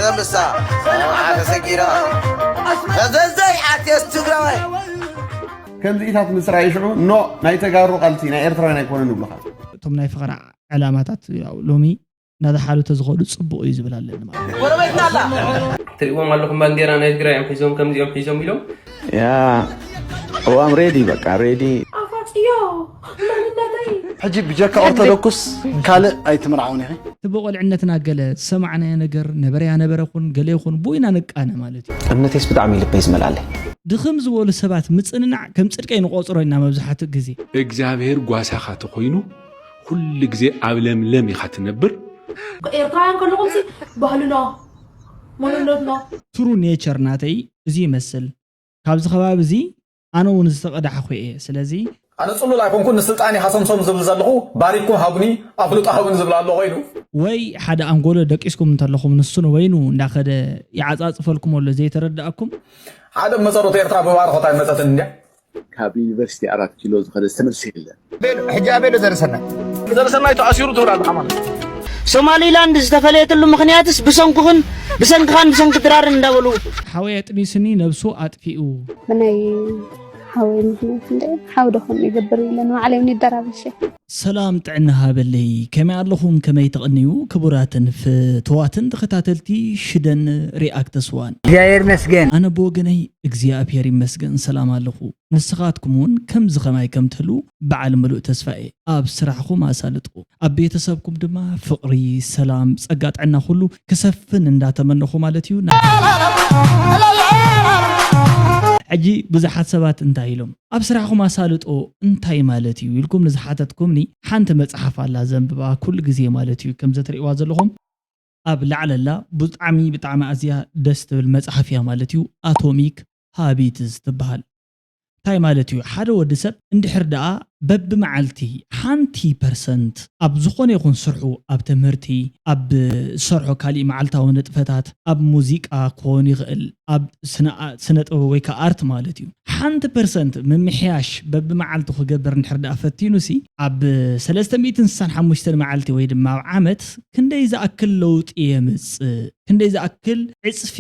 ዘምሳ ተሰጊራ ዘዘይ ኣርቲስት ትግራዋይ ከምዚኢታት ምስ ረኣዩ ሽዑ ኖ ናይ ተጋሩ ቃልሲ ናይ ኤርትራውያን ኣይኮነን ይብሉኻ። እቶም ናይ ፈኸራ ዕላማታት ያው ሎሚ እናተሓሉተ ዝኸዱ ፅቡቕ እዩ ዝብል ኣለኒ ማለት እዩ። ጎረቤትና ኣላ ትሪእዎም ኣለኹም ባንዴራ ናይ ትግራይ እዮም ሒዞም ከምዚኦም ሒዞም ኢሎም ያ እዋም ሬዲ በቃ ሬዲ ኣፋፅዮ መንነተይ ሕጂ ብጀካ ኦርቶዶክስ ካልእ ኣይትምርዓውን ኢኺ። እቲ ብቆልዕነትና ገለ ዝሰማዕናዮ ነገር ነበረ ያነበረ ኹን ገለ ይኹን ብኡ ኢና ንቃነ ማለት እዩ። እምነቴስ ብጣዕሚ እዩ ልበይ ዝመልኣለይ። ድኽም ዝበሉ ሰባት ምጽንናዕ ከም ጽድቂ ኣይንቖጽሮ ኢና መብዝሓትኡ ግዜ። እግዚኣብሔር ጓሳኻ ተኾይኑ ኩሉ ግዜ ኣብ ለምለም ኢኻ ትነብር። ኤርትራውያን ከለኹም ሲ ባህልና መንነትና ትሩ ኔቸር ናተይ እዚ ይመስል። ካብዚ ከባቢ እዚ ኣነ እውን ዝተቐዳሕኹ እየ። ስለዚ ኣነ ጽሉል ኣይኮንኩን ንስልጣን ኢኻ ሰምሶም ዝብል ዘለኹ ባሪኩም ሃቡኒ ኣፍልጦ ሃቡኒ ዝብል ኣሎ ኮይኑ ወይ ሓደ ኣንጎሎ ደቂስኩም እንተለኹም ንሱ ንበይኑ እንዳኸደ ይዓጻጽፈልኩም ኣሎ ዘይተረዳእኩም ሓደ መጸሮት ኤርትራ ብባርኾት ኣይመጸትን እንድያ ካብ ዩኒቨርሲቲ ኣራት ኪሎ ዝኸደ ትምህርቲ የለን። ሕጂ ኣበይ ዶ ዘርሰና ዘርሰናይ ተኣሲሩ ትብል ኣላ ኣማን ሶማሊላንድ ዝተፈለየትሉ ምኽንያትስ ብሰንኩኽን ብሰንክኻን ብሰንኪ ድራርን እንዳበሉ ሓወይ ኣጥኒስኒ ነብሱ ኣጥፊኡ ብናይ ሓወይ ምኽንያት እንደ ሓው ደኹም ይገብር ኢለን ባዕለይ እውን ይደራበሸ ሰላም ጥዕና ሃበለይ ከመይ ኣለኹም ከመይ ተቐንዩ ክቡራትን ፍትዋትን ተኸታተልቲ ሽደን ሪኣክተስ ዋን እግዚኣብሔር ይመስገን ኣነ ብወገነይ እግዚኣብሔር ይመስገን ሰላም ኣለኹ ንስኻትኩም እውን ከምዚ ኸማይ ከም ትህልዉ በዓል ምሉእ ተስፋ እየ። ኣብ ስራሕኹም ኣሳልጥዎ፣ ኣብ ቤተሰብኩም ድማ ፍቕሪ፣ ሰላም፣ ጸጋ ጥዕና ኩሉ ክሰፍን እንዳተመነኹ ማለት እዩ። ሕጂ ብዙሓት ሰባት እንታይ ኢሎም ኣብ ስራሕኹም ኣሳልጦ እንታይ ማለት እዩ ኢልኩም ንዝሓተትኩምኒ ሓንቲ መጽሓፍ ኣላ ዘንብባ ኩሉ ግዜ ማለት እዩ ከምዚ ትርእይዋ ዘለኹም ኣብ ላዕለላ ብጣዕሚ ብጣዕሚ ኣዝያ ደስ ትብል መጽሓፍ እያ ማለት እዩ ኣቶሚክ ሃቢትስ ትበሃል እንታይ ማለት እዩ ሓደ ወዲ ሰብ እንድሕር ደኣ በብመዓልቲ ሓንቲ ፐርሰንት ኣብ ዝኾነ ይኹን ስርሑ ኣብ ትምህርቲ ኣብ ዝሰርሖ ካሊእ መዓልታዊ ንጥፈታት ኣብ ሙዚቃ ክኾን ይኽእል ኣብ ስነ ጥበብ ወይ ከዓ ኣርት ማለት እዩ ሓንቲ ፐርሰንት ምምሕያሽ በብመዓልቱ ክገብር እንድሕር ደኣ ፈቲኑ ሲ ኣብ ሰለስተ ሚእትን ስሳን ሓሙሽተን መዓልቲ ወይ ድማ ኣብ ዓመት ክንደይ ዝኣክል ለውጢ የምፅእ ክንደይ ዝኣክል ዕፅፊ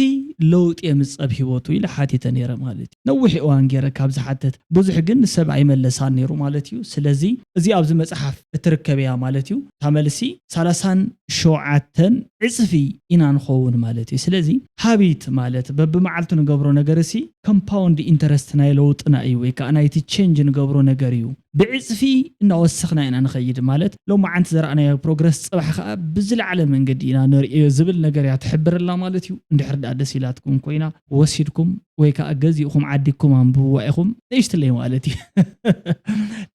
ለውጢ የምፅእ ኣብ ሂወቱ ኢለ ሓቲተ ነይረ ማለት እዩ ነዊሕ እዋን ገይረ ካብ ዝሓተት ብዙሕ ግን ሰብ ኣይመለሳን ነይሩ ማለት እዩ ስለዚ እዚ ኣብዚ መፅሓፍ እትርከብ እያ ማለት እዩ እታ መልሲ ሰላሳን ሸውዓተን ዕፅፊ ኢና ንኸውን ማለት እዩ ስለዚ ሃቢት ማለት በብመዓልቱ ንገብሮ ነገር ሲ ኮምፓውንድ ኢንተረስት ናይ ለውጥና እዩ ወይ ከዓ ናይቲ ቼንጅ ንገብሮ ነገር እዩ ብዕፅፊ እናወሰኽና ኢና ንኸይድ ማለት ሎማዓንቲ ዘረኣናዮ ፕሮግረስ ፅባሕ ከዓ ብዝለዓለ መንገዲ ኢና ንርእዮ ዝብል ነገር እያ ትሕብረላ ማለት እዩ እንድሕር ደኣ ደስ ኢላትኩም ኮይና ወሲድኩም ወይ ከዓ ገዚእኹም ዓዲግኩም ኣንብብዋ ኢኹም ንእሽትለይ ማለት እዩ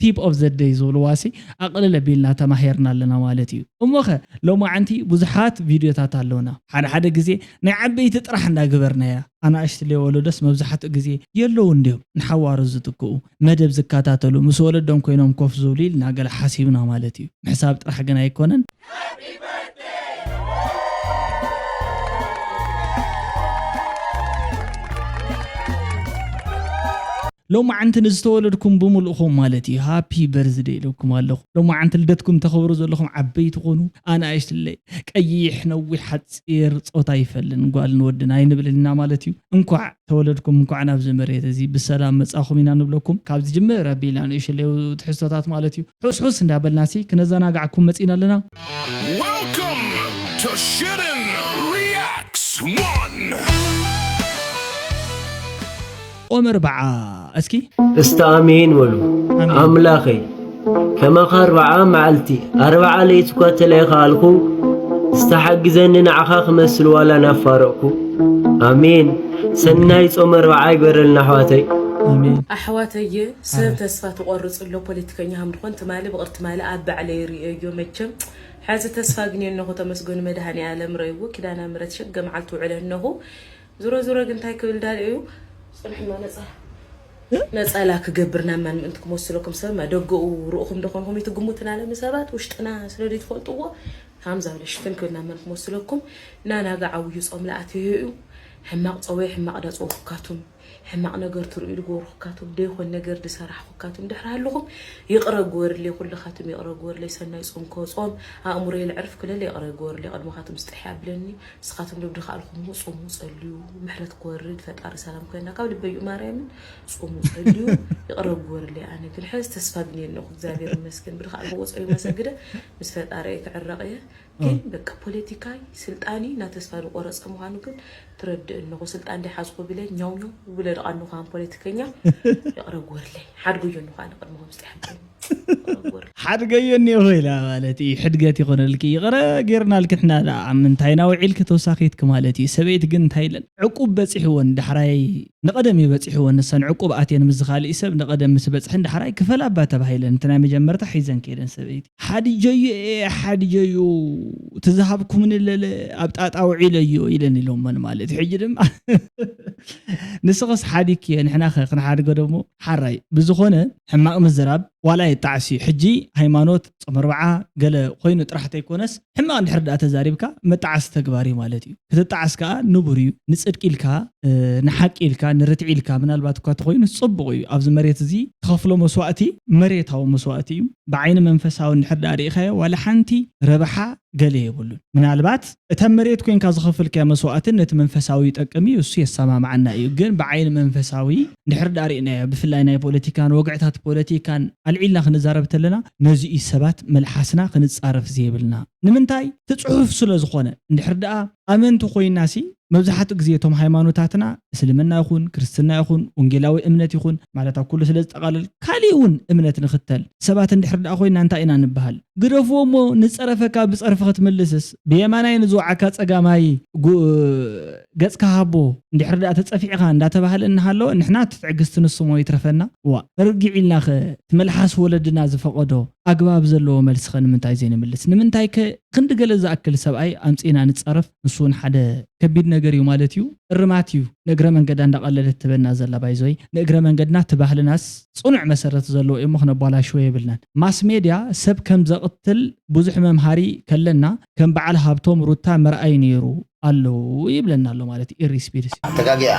ቲፕ ኦፍ ዘደይ ዝብልዋ ሲ ኣቕልል ኣቢልና ተማሂርና ኣለና ማለት እዩ እሞኸ ሎማዓንቲ ብዙሓት ቪድዮታት ኣለውና ሓደ ሓደ ግዜ ናይ ዓበይቲ ጥራሕ እንዳገበርናያ ኣናእሽትለይ ወለዶስ መብዛሕትኡ ግዜ የለውን ድዮም ንሓዋሩ ዝትክኡ መደብ ዝከታተሉ ምስ ወለዶም ኮይኖም ኮፍ ዝብሉ ኢልና ገለ ሓሲብና ማለት እዩ ምሕሳብ ጥራሕ ግን ኣይኮነን ሎማዓንቲ ንዝተወለድኩም ብምልእኹም ማለት እዩ ሃፒ በርዝደ ኢለኩም ኣለኹ ሎማዓንቲ ልደትኩም ተኸብሩ ዘለኹም ዓበይቲ ኾኑ ኣናእሽትለይ ቀይሕ ነዊሕ ሓፂር ፆታ ይፈልን ጓልን ወድን ኣይንብልን ኢና ማለት እዩ እንኳዕ ተወለድኩም እንኳዕ ናብዚ መሬት እዚ ብሰላም መፃኹም ኢና ንብለኩም ካብ ዝጅምር ኣቢልና ንእሽለዩ ትሕዝቶታት ማለት እዩ ሕስሑስ እንዳበልና ሲ ክነዘናጋዕኩም መፂና ኣለና Welcome to Shooting Reacts One. ኦም ኣርብዓ እስኪ እስቲ ኣሜን በሉ ኣምላኸይ ከማኻ ኣርብዓ መዓልቲ ኣርብዓ ለይቲ እኳ ተለይኸኣልኩ እስቲ ሓግዘኒ ንዓኻ ክመስል ዋላ ናፋረቕኩ ኣሜን ሰናይ ጾም ኣርብዓ ይግበረልና ኣሕዋተይ ኣሜን ኣሕዋተየ ሰብ ተስፋ ትቆርጽ ኣሎ ፖለቲከኛ ከም ድኾን ትማሊ ብቕር ትማሊ ኣብ ባዕለይ ርእዮ መቸም ሓዚ ተስፋ ግን የነኹ ተመስገኑ መድሃኒ ኣለም ረይዎ ኪዳና ምረት ሸገ መዓልቲ ውዕለ እነኹ ዝሮ ዝሮ ግን እንታይ ክብል ዳል እዩ ፅንሕና ነፃ ነፀላ ክገብር ናብ ማን ምእንቲ ክመስለኩም ሰብ ደገኡ ርኡኹም ደኾንኩም ይትግሙትና ለሚ ሰባት ውሽጥና ስለ ዘይትፈልጥዎ ሃምዛ ብለ ሽፍን ክብል ናብ መን ክመስለኩም ናናጋ ዓብዩ ፆም ለኣትዮ እዩ ሕማቕ ፀወየ ሕማቕ ዳፀወኩካቱም ሕማቕ ነገር ትርእዩ ዝገብርኩካትም፣ ደይኮን ነገር ዝሰራሕኩካትም ድሕሪ ሃለኹም፣ ይቕረ ግበርለይ፣ ኩልኻትም ይቕረ ግበርለይ። ሰናይ ጾም ከጾም፣ ኣእምሮይ ልዕርፍ ክለለ ይቕረ ግበርለይ። ቅድመኻትም ስጥሕ ኣብለኒ። ንስኻትም ዶ ብድኻልኩም ጽሙ፣ ጸልዩ፣ ምሕረት ክወርድ፣ ፈጣሪ ሰላም ኮይና ካብ ልበይ እዩ ማርያምን። ጽሙ፣ ጸልዩ፣ ይቕረ ግበርለይ። ኣነ ግን ሕዚ ተስፋ ግን የለኹ፣ እግዚኣብሔር ይመስገን። ብድኻልኩም ወጸዩ መሰግደ፣ ምስ ፈጣሪ ክዕረቕ እየ። ግን በቃ ፖለቲካይ ስልጣኒ እና ተስፋ ዝቆረጸ ምዃኑ ግን ትረድእ ኣለኹ። ስልጣን ደይ ሓዝኩ ብለ ኛው ኛው ብለ ደቓ ንዃን ፖለቲከኛ። ይቕረ ግበርለይ፣ ሓድጎዮ ንዃን ቅድሚ ከምስቲ ሓድጎዮ። ይቕረ ግበርለይ። ሓድገዮ እኒኦ ኢላ ማለት እዩ። ሕድገት ይኾነልኪ፣ ይቕረ ጌርናልኪ ንሕና ደኣ ምንታይ ናውዒልኪ ተወሳኺትኪ ማለት እዩ። ሰበይቲ ግን እንታይ ኢለን ዕቁብ በጺሕወን ዳሕራይ ንቐደም እዩ በጺሕወን። ንሰን ዕቁብ ኣትየን ምስ ዝኻልእ ሰብ ንቐደም ምስ በጽሕን ዳሕራይ ክፈላ እባ ተባሂለን። እቲ ናይ መጀመርታ ሒዘን ከይደን ሰበይቲ። ሓድጀዮ እየ፣ ሓድጀዮ፣ እቲ ዝሃብኩምኒ ለለ ኣብ ጣጣ ውዒለዮ ኢለን ኢሎመን ማለት እዩ። ሕጂ ድማ ንስኽስ ሓዲክ እየ፣ ንሕና ኸ ክንሓድጎ ደሞ ሓራይ። ብዝኾነ ሕማቕ ምዝራብ ዋላ የጣዕስ እዩ። ሕጂ ሃይማኖት ጾም ኣርብዓ ገለ ኮይኑ ጥራሕ ተይኮነስ ሕማቕ እንድሕር ደኣ ተዛሪብካ መጣዓሲ ተግባር እዩ ማለት እዩ። ክትጣዓስ ከኣ ንቡር እዩ። ንጽድቂ ኢልካ፣ እ፣ ንሓቂ ኢልካ፣ ንርትዒ ኢልካ ምናልባት እኳ ተኾይኑ ጽቡቕ እዩ። ኣብዚ መሬት እዚ ትኸፍሎ መስዋእቲ መሬታዊ መስዋእቲ እዩ። ብዓይኒ መንፈሳዊ እንድሕር ደኣ ርኢኻዮ ዋላ ሓንቲ ረብሓ ገለ የብሉን። ምናልባት እታ መሬት ኮንካ ዝኸፈልካዮ መስዋእትን ነቲ መንፈሳዊ ይጠቅም እዩ፣ እሱ የሰማምዓና እዩ። ግን ብዓይኒ መንፈሳዊ እንድሕር ደኣ ርኢናዮ፣ ብፍላይ ናይ ፖለቲካን ወግዕታት ፖለቲካን ኣልዒልና ክንዛረብ ተለና፣ ነዚ እዩ ሰባት መልሓስና ክንጻረፍ ዘይብልና። ንምንታይ? እቲ ጽሑፍ ስለ ዝኾነ። እንድሕር ደኣ ኣመንቲ ኮይናሲ፣ መብዛሕትኡ ግዜ እቶም ሃይማኖታትና፣ እስልምና ይኹን፣ ክርስትና ይኹን፣ ወንጌላዊ እምነት ይኹን፣ ማለት ኣብ ኩሉ ስለ ዝጠቓለል፣ ካሊእ እውን እምነት ንኽተል፣ ሰባት እንድሕር ደኣ ኮይና እንታይ ኢና ንበሃል? ግደፍዎ እሞ፣ ንጸረፈካ ብጸርፊ ክትምልስስ፣ ብየማናይ ንዝወዓካ ጸጋማይ ጉ-፣ ገጽካ ሃቦ፣ እንድሕር ደኣ ተጸፊዕካ እንዳተባህለ እናሃለወ፣ ንሕና እቲ ትዕግስቲ ንስሞ ይትረፈና። እዋ፣ ርግዕ ኢልናኸ፣ እቲ መልሓስ ወለድና ዝፈቐዶ ኣግባብ ዘለዎ መልስኸ ንምንታይ ዘይንምልስ? ንምንታይከ ክንዲ ገለ ዝኣክል ሰብኣይ ኣምጺእና ንጻረፍ? ንሱ እውን ሓደ ከቢድ ነገር እዩ ማለት እዩ። እርማት እዩ። ንእግረ መንገዳ እንዳቐለደት ትበና ዘላ ባይዞይ። ንእግረ መንገድና እቲ ባህልናስ ጽኑዕ መሰረት ዘለዎ እዩ እሞ ክነቧላሽዎ የብልናን። ማስ ሜድያ ሰብ ከም ዘቕትል ብዙሕ መምሃሪ ከለና ከም በዓል ሃብቶም ሩታ መርኣይ ነይሩ ኣለዉ ይብለና ኣሎ ማለት እዩ። ኢሪስፒድስ እዩ። ተጋጊያ።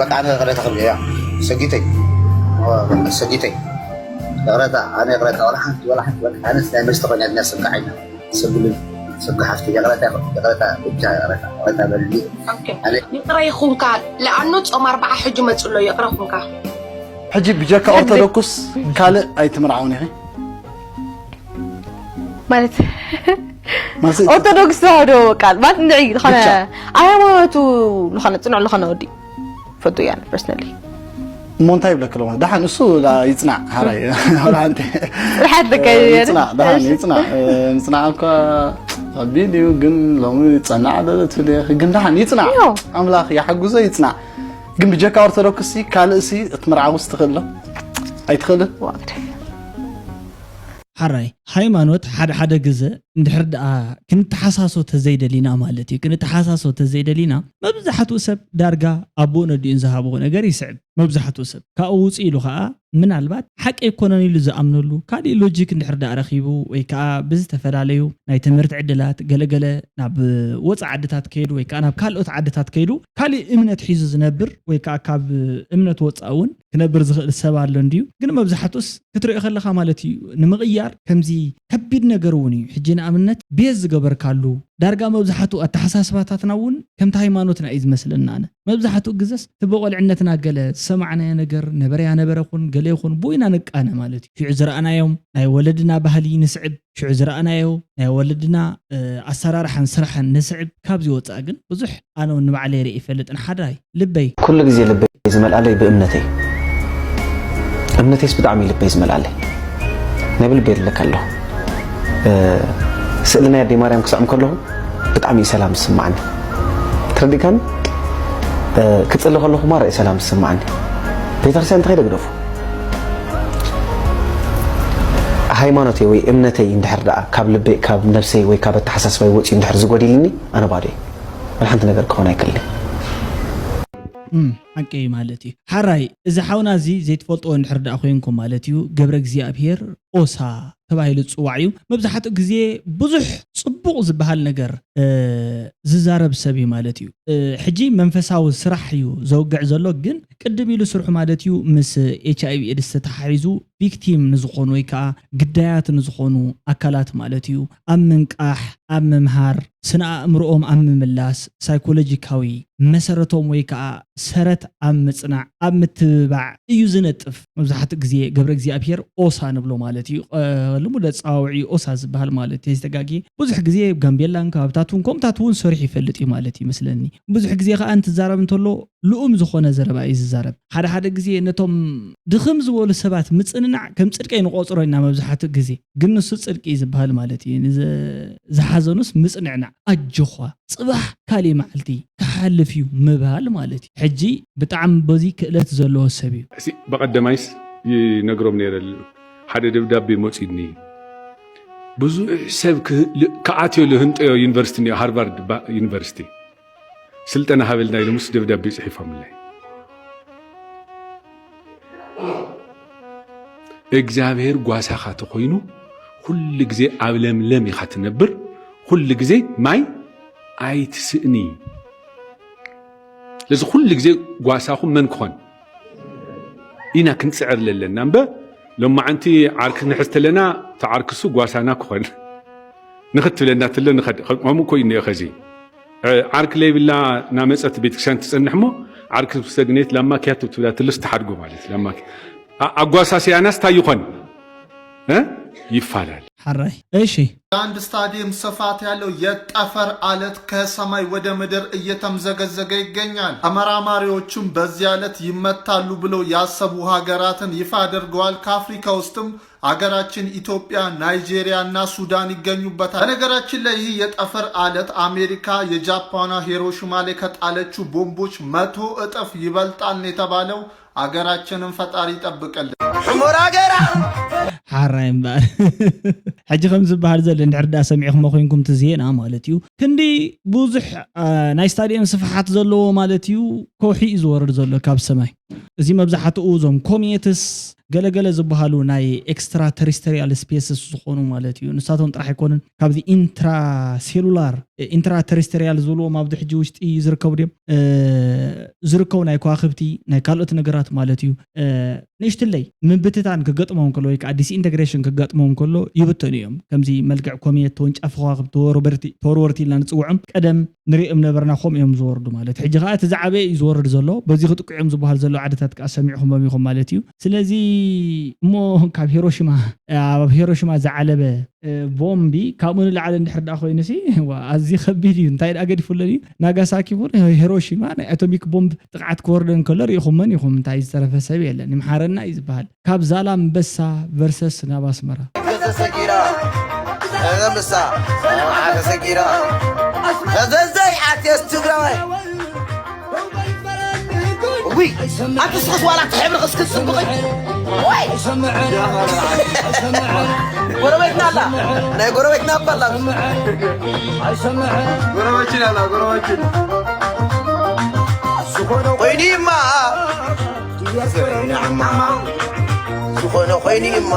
በቃ ኣነ ይቕረታ ክብል እያ። ሰጊተይ። ሰጊተይ። ይቕረታ፣ ኣነ ይቕረታ፣ ወላ ሓንቲ፣ ወላ ሓንቲ፣ ወላ ሓንቲ፣ ኣነስ ናይ መስተ ኮይና እድና ስብካ ዓይና። ሰብሉ፣ ሰብካ ሓፍቲ፣ ይቕረታ፣ ይቕረታ፣ ብቻ ይቕረታ፣ ይቕረታ በልኒ። ኦኬ። ኣነ ይቕረ ይኹንካ፣ ለኣኑ ጾም ኣርብዓ ሕጂ መጽሎ ይቕረ ኹንካ። ሕጂ ብጀካ ሕጂ ኦርቶዶክስ ካልእ ኣይትምርዓውን ኢኺ? ማለት ማለት ኦርቶዶክስ ተዋህዶ ቃል ማለት ንዒ ዝኾነ ብቻ። ኣብ ሃይማኖቱ ዝኾነ ጽኑዕ ዝኾነ ወዲ ፈቱ እያ ፐርሰናሊ። እሞ እንታይ ይብለክ ኣለኹ? ደሓን እሱ ላ ይጽናዕ፣ ሓራይ። ወላ ሓንቲ። ጽንሓት ለካ እዩ። ይጽናዕ፣ ደሓን ይጽናዕ። እ፣ ምጽናዕ እኳ ከቢድ እዩ፣ ግን ሎሚ ይጸናዕ ዶ ትብል ኢኺ? ግን ደሓን ይጽናዕ። ያው። ኣምላኽ ይሓግዞ ይጽናዕ። ግን ብጀካ ኦርቶዶክስ ሲ ካልእ ሲ ክትምርዓውስ ትኽእል ዶ? ኣይትኽእልን? ዋግደ። ሓራይ፣ ሃይማኖት ሓደ ሓደ ግዘ እንድሕር ደኣ ክንተሓሳሶ ተዘይደሊና ማለት እዩ። ክንተሓሳሶ ተዘይደሊና መብዛሕትኡ ሰብ ዳርጋ ኣቦኡን ኣዲኡን ዝሃብዎ ነገር ይስዕብ። መብዛሕትኡ ሰብ ካብኡ ውፅእ ኢሉ ከዓ ምናልባት ሓቂ ኣይኮነን ኢሉ ዝኣምነሉ ካሊእ ሎጂክ እንድሕር ደኣ ረኺቡ ወይ ከዓ ብዝተፈላለዩ ናይ ትምህርቲ ዕድላት ገለገለ ናብ ወፃኢ ዓድታት ከይዱ ወይ ከዓ ናብ ካልኦት ዓድታት ከይዱ ካሊእ እምነት ሒዙ ዝነብር ወይ ከዓ ካብ እምነት ወፃኢ እውን ክነብር ዝኽእል ሰብ ኣሎ እንድዩ። ግን መብዛሕትኡስ ክትሪኦ ከለኻ ማለት እዩ ንምቕያር ከምዚ ከቢድ ነገር እውን እዩ። ሕጂ ንኣብነት ቤዝ ዝገበርካሉ ዳርጋ መብዛሕትኡ ኣተሓሳስባታትና እውን ከምቲ ሃይማኖትና እዩ ዝመስለና። ኣነ መብዛሕትኡ ግዘስ እቲ ብቆልዕነትና ገለ ዝሰማዕናዮ ነገር ነበረያ ነበረ ኹን ገለ ይኹን ብኡ ኢና ንቃነ ማለት እዩ። ሽዑ ዝረኣናዮም ናይ ወለድና ባህሊ ንስዕብ፣ ሽዑ ዝረኣናዮ ናይ ወለድና፣ እ፣ ኣሰራርሓን ስራሕን ንስዕብ። ካብዚ ወፃእ ግን ብዙሕ ኣነ እውን ንባዕለይ ርኢ ይፈልጥን ሓዳይ ልበይ። ኩሉ ግዜ ልበይ ዝመልኣለይ ብእምነተይ። እምነተይስ ብጣዕሚ እዩ ልበይ ዝመልኣለይ። ናይ ብልበይ ይብለካ ኣለኹ። እ፣ ስእሊ ናይ ኣደይ ማርያም ክስዕም ከለኹ ብጣዕሚ እዩ ሰላም ዝስምዓኒ። ተረዲእካኒ? እ፣ ክጽሊ ከለኹ ማራ እዩ ሰላም ዝስምዓኒ። ቤተክርስትያን እንተኸይደ ግደፉ። ሃይማኖተይ ወይ እምነተይ እንድሕር ደኣ ካብ ልበይ፣ ካብ ነብሰይ ወይ ካብ ኣተሓሳስባይ ወጺኡ እንድሕር ዝጎዲልኒ፣ ኣነ ባዶ እየ። ወላ ሓንቲ ነገር ክኸውን ኣይክእልን። እም፣ ሓቂ ማለት እዩ። ሓራይ፣ እዚ ሓውና እዚ ዘይትፈልጥዎ እንድሕር ደኣ ኮይንኩም ማለት እዩ፣ ገብረ እግዚኣብሄር ኦሳ ተባሂሉ ዝጽዋዕ እዩ። መብዛሕትኡ ግዜ ብዙሕ ጽቡቕ ዝበሃል ነገር፣ እ፣ ዝዛረብ ሰብ እዩ ማለት እዩ። እ፣ ሕጂ መንፈሳዊ ስራሕ እዩ ዘውግዕ ዘሎ፣ ግን ቅድም ኢሉ ስርሑ ማለት እዩ ምስ ኤች ኣይ ቪ ኤድስ ተተሓሒዙ ቪክቲም ንዝኾኑ ወይ ከዓ ግዳያት ንዝኾኑ ኣካላት ማለት እዩ ኣብ ምንቃሕ፣ ኣብ ምምሃር፣ ስነ ኣእምሮኦም ኣብ ምምላስ፣ ሳይኮሎጂካዊ መሰረቶም ወይ ከዓ ሰረት ኣብ ምጽናዕ፣ ኣብ ምትብባዕ እዩ ዝነጥፍ። መብዛሕትኡ ግዜ ገብረ እግዚኣብሄር ኦሳ ንብሎ ማለት እዩ። ቐ-፣ ልሙድ ኣጸዋውዒ ኦሳ ዝበሃል ማለት እዩ። ተይተጋጊ ብዙሕ ግዜ ኣብ ጋምቤላን ከባብታት እውን ከምኡታት እውን ሰሪሑ ይፈልጥ እዩ ማለት እዩ ይመስለኒ። ብዙሕ ግዜ ከዓ እንትዛረብ እንተሎ ልኡም ዝኾነ ዘረባ እዩ ዝዛረብ። ሓደ ሓደ ግዜ ነቶም ድኽም ዝበሉ ሰባት ምጽንናዕ ከም ጽድቂ ንቖጽሮ ኢና መብዛሕትኡ ግዜ። ግን ንሱ ጽድቂ እዩ ዝበሃል ማለት እዩ። ንዘ-፣ ዝሓዘኑስ ምጽንዕናዕ፣ ኣጆኻ፣ ጽባሕ ካሊእ መዓልቲ ክሓልፍ እዩ ምባል ማለት እዩ። ሕጂ ብጣዕሚ በዚ ክእለት ዘለዎ ሰብ እዩ። እሲ በቐደማይስ ይነግሮም ነይረ። ሓደ ደብዳቤ መጺኒ። ብዙሕ ሰብ ክህ-፣ ል-፣ ክኣትዮ ልህንጠዮ ዩኒቨርሲቲ እኒኦ፣ ሃርቫርድ ባ-፣ ዩኒቨርሲቲ። ስልጠና ሃበልና ኢሎምስ ደብዳቤ ጽሒፎምለይ። እግዚኣብሔር ጓሳኻ ተኾይኑ፣ ኩሉ ግዜ ኣብ ለምለም ኢኻ ትነብር፣ ኩሉ ግዜ ማይ ኣይትስእኒ። ስለዚ ኩሉ ግዜ ጓሳኹም መን ክኾን ኢና ክንጽዕር ለለና እምበር፣ ሎማዓንቲ ዓርኪ ንሕዝ ተለና፣ እቲ ዓርክሱ ጓሳና ክኾን ንኽትብለና ትሎ ንኸድ-፣ ከምኡ እኮ እዩ እኒኦ። ኸዚ፣ እ፣ ዓርኪ ለይብላ ናመጸት ቤተክርስትያን ትጸንሕ እሞ፣ ዓርኪ ምስ ተግነየት ላማ ክያቱ ትብላ ትልስ ትሓድጎ ማለት ላማ ክ-፣ ኣ-፣ ኣጓሳስያናስ እንታይ ይኾን? እ? ይፋላል። ሓራይ። እሺ። የአንድ ስታዲየም ስፋት ያለው የጠፈር አለት ከሰማይ ወደ ምድር እየተምዘገዘገ ይገኛል። ተመራማሪዎቹም በዚህ አለት ይመታሉ ብለው ያሰቡ ሀገራትን ይፋ አድርገዋል። ከአፍሪካ ውስጥም አገራችን ኢትዮጵያ፣ ናይጄሪያ እና ሱዳን ይገኙበታል። በነገራችን ላይ ይህ የጠፈር አለት አሜሪካ የጃፓኗ ሂሮሺማ ላይ ከጣለችው ቦምቦች መቶ እጥፍ ይበልጣል ነው የተባለው። አገራችንን ፈጣሪ ይጠብቅልን። ሕሞራ ገራ። ሓራይ እምበኣር። ሕጂ ከም ዝበሃል ዘሎ እንድሕር ደኣ ሰሚዕኹሞ ኮይንኩም እቲ ዜና ማለት እዩ። ክንዲ ብዙሕ፣ አ፣ ናይ ስታዲየም ስፍሓት ዘለዎ ማለት እዩ ከውሒ እዩ ዝወርድ ዘሎ ካብ ሰማይ። እዚ መብዛሕትኡ እዞም ኮሜትስ ገለገለ ዝበሃሉ ናይ ኤክስትራ ተሪስተሪያል ስፔስስ ዝኾኑ ማለት እዩ። ንሳቶም ጥራሕ ኣይኮኑን፣ ካብዚ ኢንትራሴሉላር፣ ኢንትራ ተሪስተሪያል ዝብልዎም ኣብዚ ሕጂ ውሽጢ ዝርከቡ ድዮም? እ፣ ዝርከቡ ናይ ከዋኽብቲ፣ ናይ ካልኦት ነገራት ማለት እዩ። እ፣ ንእሽትለይ ምብትታን ክገጥሞም ከሎ ወይ ከዓ ዲስኢንተግሬሽን ክገጥሞም ከሎ ይብተኑ እዮም። ከምዚ መልክዕ ኮሜት፣ ተወንጫፊ ከዋኽብቲ፣ ተወርበርቲ-፣ ተወርወርቲ ኢልና ንፅውዖም ቀደም ንሪኦም ነበርና፣ ከምኡ እዮም ዝወርዱ ማለት። ሕጂ ከዓ እቲ ዝዓበየ እዩ ዝወርድ ዘሎ፣ በዚ ክጥቅዑ እዮም ዝበሃል ዘለዉ ዓድታት ከዓ ሰሚዕኹሞም ኢኹም ማለት እዩ። ስለዚ እሞ ካብ ሂሮሺማ፣ ኣብ ሂሮሺማ ዝዓለበ፣ እ፣ ቦምቢ ካብኡ ንላዕሊ እንድሕር ደኣ ኮይኑሲ፣ ዋ፣ ኣዝዩ ከቢድ እዩ። እንታይ ደኣ ገዲፉለን እዩ? ናጋሳኪ እውን ሂሮሺማ ናይ ኣቶሚክ ቦምብ ጥቕዓት ክወርደን ከሎ ርኢኹመን ኢኹም። እንታይ ዝተረፈ ሰብ የለን። ይምሓረና እዩ ዝበሃል። ካብ ዛላምበሳ ቨርሰስ ናብ ኣስመራ። ተሰጊራ፣ ተዘምሳ፣ ተሰጊራ። ተዘዘይ ኣትየስ ትግራዋይ። ውይ፣ ኣንተ ስኽስ ዋላ ትሕብሪ ኽስክስ ጽቡቕ። ወይ! ጎረቤትና ኣላ። ናይ ጎረቤትና ኣባ ኣላ። ጎረቤችን ኣላ፣ ጎረቤችን። ዝኾነ ኮይኑ እማ። ዝኾነ ኮይኑ እማ።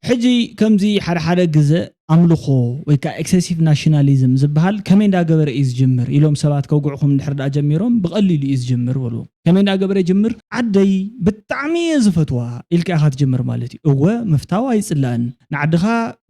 ሕጂ ከምዚ ሓደ ሓደ ግዘ ኣምልኾ ወይ ከዓ ኤክሰሲቭ ናሽናሊዝም ዝበሃል ከመይ እንዳገበረ እዩ ዝጅምር ኢሎም ሰባት ከውግዕኹም እንድሕር ደኣ ጀሚሮም፣ ብቐሊሉ እዩ ዝጅምር በልዎም። ከመይ እንዳገበረ ይጅምር? ዓደይ ብጣዕሚ እየ ዝፈትዋ ኢልካ ኢኻ ትጅምር ማለት እዩ። እወ፣ ምፍታው ኣይጽላእን። ንዓድኻ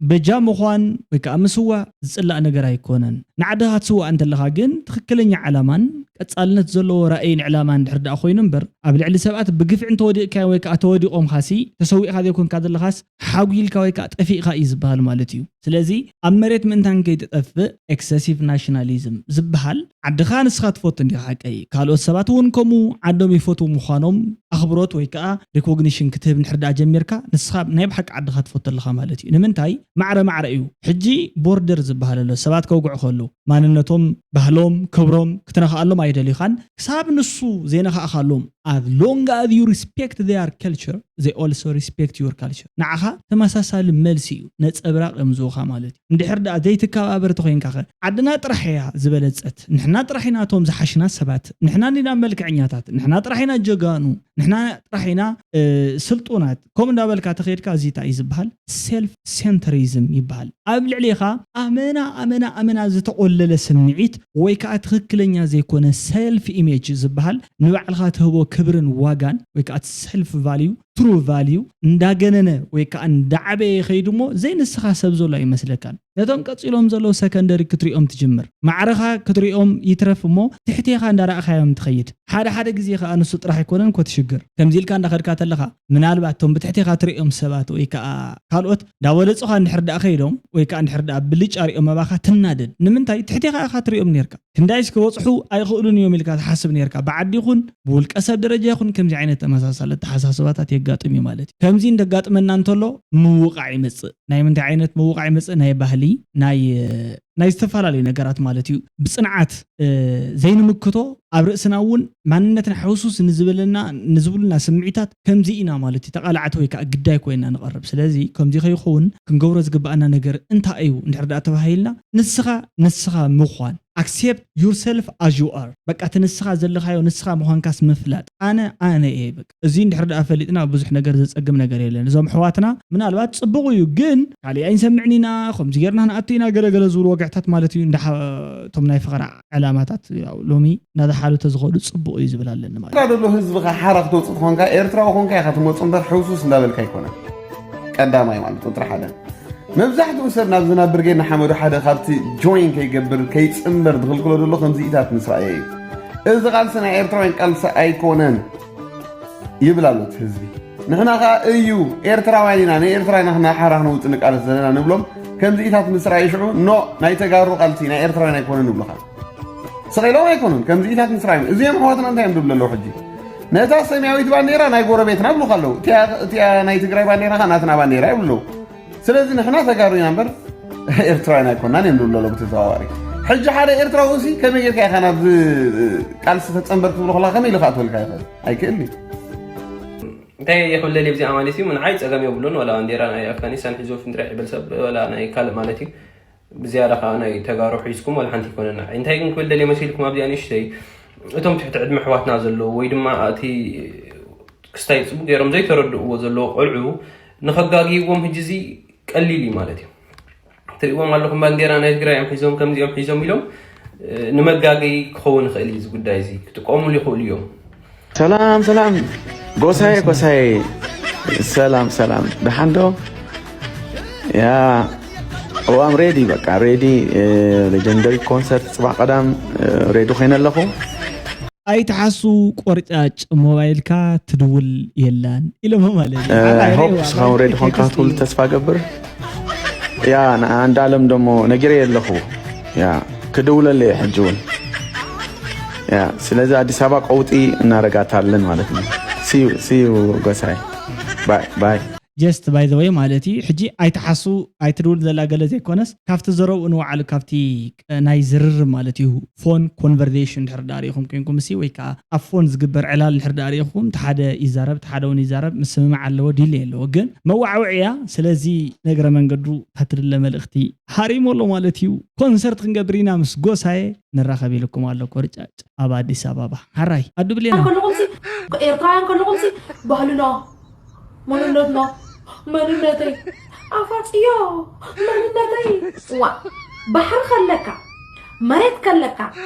በጃ ምዃን ወይ ከዓ ምስዋእ ዝጽላእ ነገር ኣይኮነን። ንዓድኻ ትስዋእ እንተለኻ ግን ትኽክለኛ ዕላማን ቀጻልነት ዘለዎ ራእይን ዕላማን እንድሕር ደኣ ኮይኑ እምበር፣ ኣብ ልዕሊ ሰባት ብግፍዒ እንተወዲቕካዮ ወይ ከዓ ተወዲቖምኻሲ ተሰዊእኻ ዘይኮንካ ዘለኻስ ሓጒልካ ወይ ከዓ ጠፊእካ እዩ ዝበሃል ማለት እዩ። ስለዚ ኣብ መሬት ምእንታን ከይትጠፍእ ኤክሰሲቭ ናሽናሊዝም ዝበሃል፣ ዓድኻ ንስኻ ትፈቱ እንዲኻ ሓቀይ፣ ካልኦት ሰባት እውን ከምኡ ዓዶም ይፈትዉ ምዃኖም ኣኽብሮት ወይ ከዓ ሪኮግኒሽን ክትህብ እንድሕር ደኣ ጀሚርካ፣ ንስኻ ናይ ብሓቂ ዓድኻ ትፈቱ ኣለኻ ማለት እዩ። ንምንታይ? ማዕረ ማዕረ እዩ። ሕጂ ቦርደር ዝበሃል ኣሎ፣ ሰባት ከውግዑ ከለዉ ማንነቶም፣ ባህሎም፣ ክብሮም ክትነኽኣሎም ኣይደልዩኻን። ክሳብ ንሱ ዘይነኻእኻሎም፣ as long as you respect their culture, they also respect your culture። ንዓኻ ተመሳሳሊ መልሲ እዩ፣ ነጸብራቕ እዮም ዝህቡኻ። ማለት እዩ። እንድሕር ደኣ ዘይትከባበር ተኾይንካ ኸ? ዓድና ጥራሕ እያ ዝበለጸት፣ ንሕና ጥራሕ ኢና እቶም ዝሓሽና ሰባት፣ ንሕና እንዲና መልክዐኛታት፣ ንሕና ጥራሕ ኢና ጀጋኑ፣ ንሕና ጥራሕ ኢና ስልጡናት፣ ከምኡ እንዳበልካ ተኸይድካ እዚ እንታይ እዩ ዝበሃል? ሴልፍ ሴንተሪዝም ይበሃል። ኣብ ልዕሌኻ ኣመና ኣመና ኣመና ዝተቆለለ ስምዒት ወይ ከዓ ትኽክለኛ ዘይኮነ ሰልፍ ኢሜጅ ዝበሃል፣ ንባዕልኻ ትህቦ ክብርን ዋጋን ወይ ከዓ ሰልፍ ቫልዩ፣ ትሩ ቫልዩ እንዳገነነ ወይ ከዓ እንዳዓበየ ይኸይድ እሞ ዘይንስኻ ሰብ ዘሎ ኣይመስለካን። ነቶም ቀፂሎም ዘለዉ ሰከንደሪ ክትሪኦም ትጅምር። ማዕረኻ ክትሪኦም ይትረፍ እሞ ትሕቴኻ እንዳረእኻዮም ትኸይድ። ሓደ ሓደ ግዜ ከዓ ንሱ ጥራሕ ኣይኮነን ኮ ትሽግር። ከምዚ ኢልካ እንዳኸድካ ተለኻ ምናልባት እቶም ብትሕቴኻ ትሪኦም ሰባት ወይ ከዓ ካልኦት እንዳበለፁኻ እንድሕር ደኣ ከይዶም ወይ ከዓ እንድሕር ደኣ ብልጫ ሪኦም ኣባኻ ትናደድ። ንምንታይ ትሕቴኻ ኢኻ ትሪኦም ነርካ? ክንዳይስ ክበፅሑ ኣይኽእሉን እዮም ኢልካ ትሓስብ ነርካ። ብዓዲ ይኹን ብውልቀ ሰብ ደረጃ ይኹን ከምዚ ዓይነት ተመሳሳሊ ኣተሓሳስባታት የጋጥም እዩ ማለት እዩ። ከምዚ እንደጋጥመና እንተሎ ምውቃዕ ይመፅእ። ናይ ምንታይ ዓይነት ምውቃዕ ይመፅእ? ናይ ባህሊ፣ ናይ ናይ ዝተፈላለዩ ነገራት ማለት እዩ። ብፅንዓት ዘይንምክቶ፣ ኣብ ርእስና እውን ማንነትና ሕውሱስ ንዝብለና ንዝብሉና ስምዒታት ከምዚ ኢና ማለት እዩ። ተቓላዕቲ ወይ ከዓ ግዳይ ኮይና ንቐርብ። ስለዚ ከምዚ ከይኸውን ክንገብሮ ዝግባኣና ነገር እንታይ እዩ እንድሕር ደኣ ተባሂልና ንስኻ ንስኻ ምዃን፣ accept yourself as you are። በቃ እቲ ንስኻ ዘለኻዮ ንስኻ ምዃንካስ ምፍላጥ። ኣነ ኣነ እየ በቃ። እዚ እንድሕር ደኣ ፈሊጥና ብዙሕ ነገር ዘጸግም ነገር የለን። እዞም ኣሕዋትና ምናልባት ጽቡቕ እዩ፣ ግን ካሊእ ኣይንሰምዕን ኢና፣ ከምዚ ጌርና ንኣቱ ኢና ገለ ገለ ዝብሉ ወግዕታት ማለት እዩ። እንዳ እቶም ናይ ፍቕሪ ዕላማታት ያው ሎሚ እንዳተሓሉ ተዝኸዱ ጽቡቕ እዩ ዝብል ኣለኒ ማለት እዩ። ኤርትራ ዘሎ ህዝቢ ኸ ሓራ ክተውፅእ ትኾንካ ኤርትራዊ ኾንካ ኢኻ ትመፁ እምበር ሕውሱስ እንዳበልካ ኣይኮነን። ቀዳማይ ማለት ቁፅሪ ሓደ። መብዛሕትኡ ሰብ ናብዚ ናብ ብርጌድ ንሓመዱ ሓደ ካብቲ ጆይን ከይገብር ከይፅምበር ዝኽልክሎ ዘሎ ከምዚኢታት ምስ ረኣየ እዩ። እዚ ቃልሲ ናይ ኤርትራውያን ቃልሲ ኣይኮነን ይብል ኣሎ እቲ ህዝቢ። ንሕና ኸዓ እዩ ኤርትራውያን ኢና ንኤርትራ ኢና ሓራ ክነውፅእ ንቃለስ ዘለና ንብሎም። ከምዚኢታት ምስ ረኣዩ ሽዑ ኖ ናይ ተጋሩ ቃልሲ ናይ ኤርትራውያን ኣይኮነን ይብሉኻ። ስቕ ኢሎም ኣይኮኑን ከምዚኢታት ምስ ረኣዩ እዚኦም ኣሕዋትና እንታይ እዮም ዝብሉ ኣለዉ ሕጂ? ነታ ሰማያዊት ባንዴራ ናይ ጎረቤትና ይብሉኻ ኣለዉ። እቲኣ እቲኣ ናይ ትግራይ ባንዴራ ኸዓ ናትና ባንዴራ ይብሉ ኣለዉ። ስለዚ ንሕና ተጋሩ ኢና እምበር ኤርትራውያን ኣይኮናን እዮም ዝብሉ ኣለዉ ብተዘዋዋሪ። ሕጂ ሓደ ኤርትራዊ እሲ ከመይ ጌርካ ኢኻ ናብዚ ቃልሲ ተጸንበር ክትብሎ ከለኻ ከመይ ኢሉ ክኣትወልካ ይኽእል? ኣይክእል እዩ። እንታይ እየ ክብለል ኣብዚ ኣማኒት እዩ ንዓይ ፀገም የብሉን ዋላ ባንዴራ ናይ ኣፍጋኒስታን ሒዙ ፍንጥሪሕ ይበል ሰብ ዋላ ናይ ካልእ ማለት እዩ ብዝያዳ ከዓ ናይ ተጋሩ ሒዝኩም ዋላ ሓንቲ ይኮነና እንታይ ግን ክብል ደልየ መሲልኩም ኣብዚኣ ንእሽተይ እቶም ትሕቲ ዕድመ ኣሕዋትና ዘለዉ ወይ ድማ እቲ ክስታይ ፅቡቅ ገይሮም ዘይተረድእዎ ዘለዉ ቆልዑ ንከጋግይዎም ህጂ እዚ ቀሊል እዩ ማለት እዩ ትሪእዎም ኣለኹም ባንዴራ ናይ ትግራይ እዮም ሒዞም ከምዚኦም ሒዞም ኢሎም ንመጋገይ ክኸውን ይኽእል እዩ እዚ ጉዳይ እዚ ክጥቀሙሉ ይኽእሉ እዮም ሰላም ሰላም ጎሳየ ጎሳየ ሰላም ሰላም ደሓን ዶ ያ oh I'm ready በቃ ready legendary concert ፅባሕ ቀዳም ready ኮይነ ኣለኹ ኣይትሓሱ ቆርጫጭ ሞባይልካ ትድውል የላን ኢሎሞ ማለት እዩ I hope እስኻ ready ኾንካ ክትውል ተስፋ ገብር ያ ንኣንዳለም ደሞ ነጊረ የለኹ ያ ክድውለለ እየ ሕጂ እውን ያ ስለዚ ኣዲስ ኣበባ ቀውጢ እናረጋታለን ማለት ነው see you see you ጎሳይ bye bye just by the way ማለት እዩ ሕጂ ኣይትሓሱ ኣይትድውል ዘላ ገለ ዘይኮነስ ካብቲ ዘረብኡ ንባዕሉ ካብቲ ናይ ዝርርብ ማለት እዩ phone conversation ድሕር ዳኣ ሪኢኹም ኮይንኩም እሲ ወይ ከዓ ኣብ phone ዝግበር ዕላል ድሕር ዳኣ ሪኢኹም እቲ ሓደ ይዛረብ እቲ ሓደ እውን ይዛረብ ምስምማዕ ኣለዎ ድሌ ኣለዎ ግን መዋዕውዕያ ስለዚ ነግረ መንገዱ ታትድለ መልእኽቲ ሃሪሙ ኣሎ ማለት እዩ ኮንሰርት ክንገብር ኢና ምስ ጎሳየ ንራኸብ ኢልኩም ኣሎ ኮርጫጭ ኣብ ኣዲስ ኣበባ ሓራይ ኣዱ ብሌና ከለኹምሲ ኤርትራውያን ከለኹምሲ ባህልና መንነትና መንነተይ ኣፋፅዮ መንነተይ ዋ ባሕሪ ከለካ መሬት ከለካ